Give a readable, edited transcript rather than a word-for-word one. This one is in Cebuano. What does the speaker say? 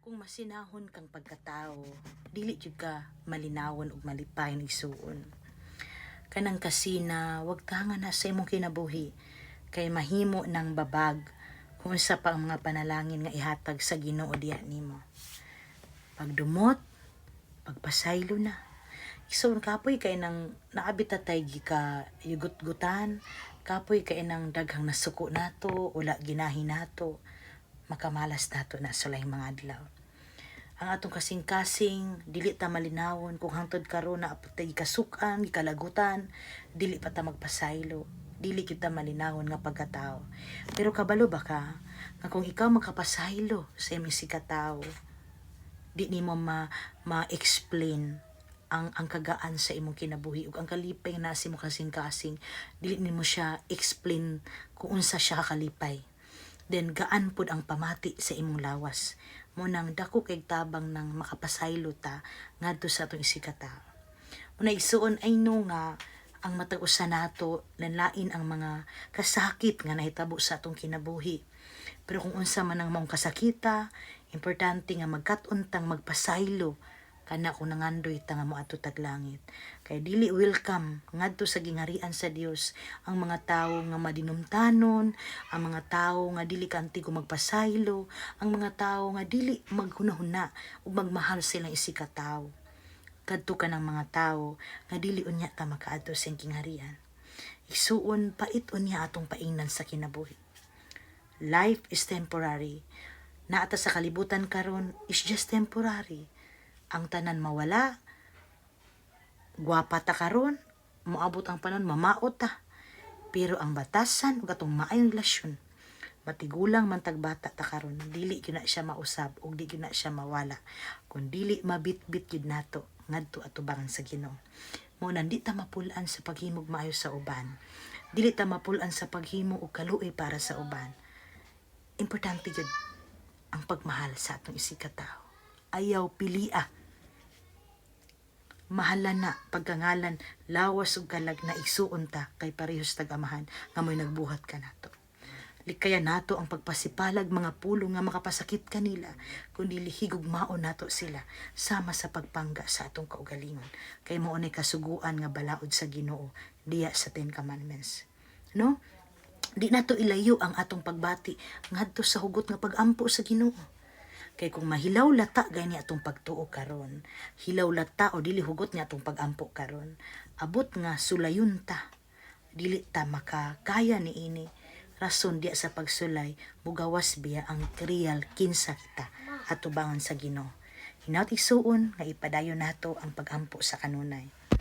Kung masinahon kang pagkatao, dili jud ka malinawon ug malipayon, igsuon. Kanang kasina, wag tanga na sa imong kinabuhi kay mahimo ng babag kung unsa pa ang mga panalangin nga ihatag sa Ginoo diha nimo. Pagdumot, pagpasaylo na. Igsuon, kapoy kay nang naabit tay gika yugot-gutan, kapoy kay nang daghang nasuko nato, wala ginahi nato, makamalas nato na sulay mga adlaw. Ang atong kasing-kasing dili ta malinawon kung hangtod karon na tay kasukan, gikalagutan, dili pa ta magpasaylo, dili kita malinawon nga pagkatao. Pero kabalo ba ka nga kung ikaw makapasaylo sa imong isigkatawo, di nimo ma ma-explain ang kagaan sa imong kinabuhi ug ang kalipay nga naa sa imong kasing-kasing? Dili nimo siya explain kung unsa siya kakalipay. Then gaan pud ang pamati sa imong lawas mo. Nang dako kay tabang nang makapasaylo ta ngadto sa atong isigkatawo mo. Na, igsuon, I know nga ang matag usa nato lain ang mga kasakit nga nahitabo sa atong kinabuhi, pero kung unsa man ang maong kasakita, importante nga magkat-on tang magpasaylo kana kung nangandoy ta nga moadto tag langit. Kay dili welcome ngadto sa gingharian sa Dios ang mga tawo nga madinumtanon, ang mga tawo nga dili kaantigo magpasaylo, ang mga tawo nga dili maghunahuna ug magmahal sa ilang isigkatawo. Kadto ka ng mga tawo nga dili unya ta makaadto sa gingharian. Igsuon, pait unya atong paingnan sa kinabuhi. Life is temporary. Naa ta sa kalibutan karon is just temporary. Ang tanan mawala. Gwapa ta karon, moabot ang panahon mamaot ta. Pero ang batasan ug atong maayong relasyon, matigulang man tag bata ta karon, dili gyud na siya mausab ug di gyud na siya mawala kung dili mabitbit gyud nato ngadto atubangan sa Ginoo. Mo nang di ta mapul-an sa paghimog maayo sa uban. Dili ta mapul-an sa paghimo og kaluoy para sa uban. Importante gyud ang pagmahal sa atong isigkatawo. Ayaw pilia. Mahala na pagkangalan, lawas ug kalag na, igsuon ta kay parehos tag Amahan nga mo'y nagbuhat kanato. Likayan nato ang pagpasipalag mga pulong nga makapasakit kanila, kundi higugmaon nato sila sama sa pagpangga sa atong kaugalingon. Kay mao ni kasuguan nga balaod sa Ginoo diya sa Ten Commandments. No? Di nato ilayo ang atong pagbati ngadto sa hugot nga pagampo sa Ginoo. Kay kung mahilaw lata gani atong pagtuo karon, hilaw lata o dili hugot nga atong pagampo karon, abot nga sulayon ta. Dili ta makakaya niini. Rason diya sa pagsulay, mugawas biya ang real kinsa kita atubangan sa Ginoo. Hinaut, igsuon, nga ipadayon nato ang pagampo sa kanunay.